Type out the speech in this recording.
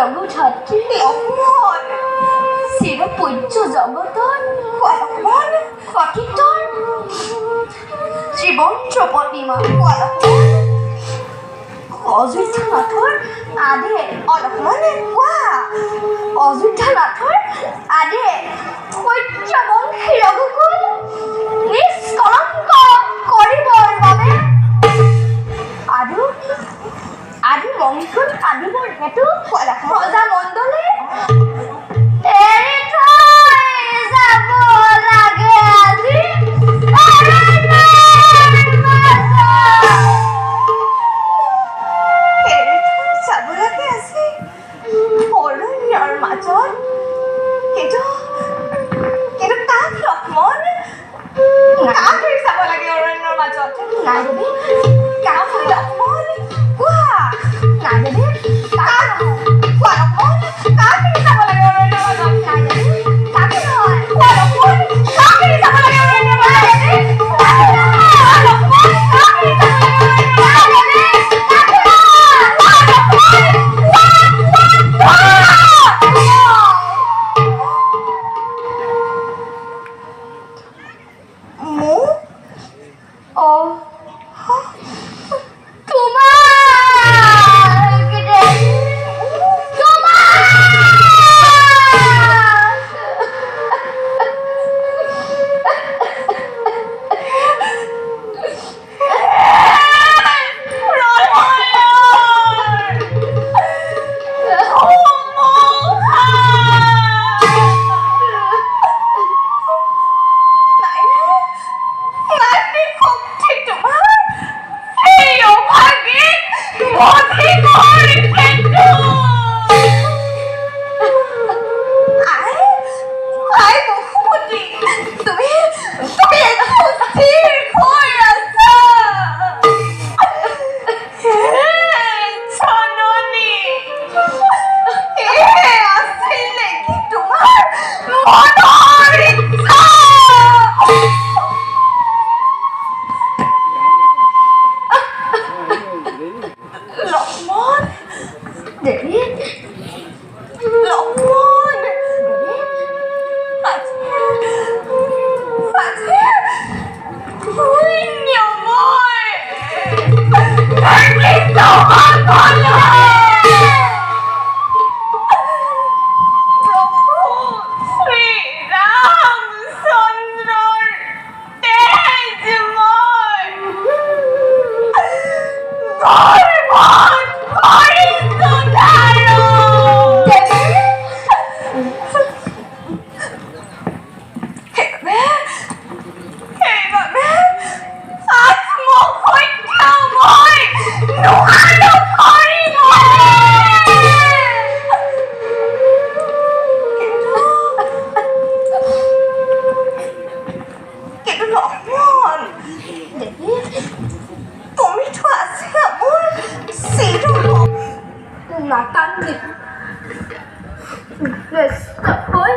জগৎধাত্ৰী, লক্ষ্মণ, চিৰপূজ্য জগতৰ কোৱা লক্ষ্মণ, সতীত্বৰ জীৱন্ত প্ৰতিমা। কোৱা লক্ষ্মণ, অযোধ্যানাথৰ আদেশ, অ লক্ষ্মণ কোৱা, অযোধ্যানাথৰ আদেশ সূৰ্যবংশী ৰঘুকুল নিষ্কলংক কৰিবৰ বাবে আৰু আদি বংশত আদিবৰ হেতু কোৱা লক্ষ্মণ, প্ৰজা মণ্ডলে এৰি থৈ যাব লাগে আজি অৰণ্যৰ মাজত। এৰি থৈ যাব লাগে আজি অৰণ্যৰ মাজত। কিন্তু কিন্তু কাক লক্ষ্মণ, কাক এৰি যাব লাগে অৰণ্যৰ মাজত? নাই দেৱী, কাক লক্ষ্মণ কোৱা? নাই দেৱী, কাক নহয়। কোৱা লক্ষ্মণ, কাক এৰি যাব লাগে অৰণ্যৰ মাজত? নাই দেৱী, কাকো নহয়। কোৱা লক্ষ্মণ, কাক এৰি যাব লাগে অৰণ্যৰ মাজত? কোৱা লক্ষ্মণ, কাক এৰি যাব লাগে অৰণ্যৰ মাজত? কোৱা লক্ষ্মণ, কোৱা, কোৱা, কোৱা। মোক? অ, তোমাক দেৱী, তোমাক। তুমি তুমি একদম স্থিৰ হৈ আছা। হে জননী, এয়ে আছিল নেকি তোমাৰ মনৰ ইচ্ছা? লক্ষ্মণ, দেৱী, লক্ষ্মণ, দেৱী, আজি আজি শূন্য মই তোমাক। প্ৰভু শ্ৰীৰামচন্দ্ৰৰ তেজময় গৰ্ভত কৰিছো ধাৰণ। দেৱী, সেইবাবে সেইবাবে আত্মহত্যা মই নোৱাৰো কৰিব। কিন্তু কিন্তু লক্ষ্মণ, দেৱী, তুমিতো আছিলা মোৰ চিৰ নাকান্দিবি। ব্যস্ত হৈ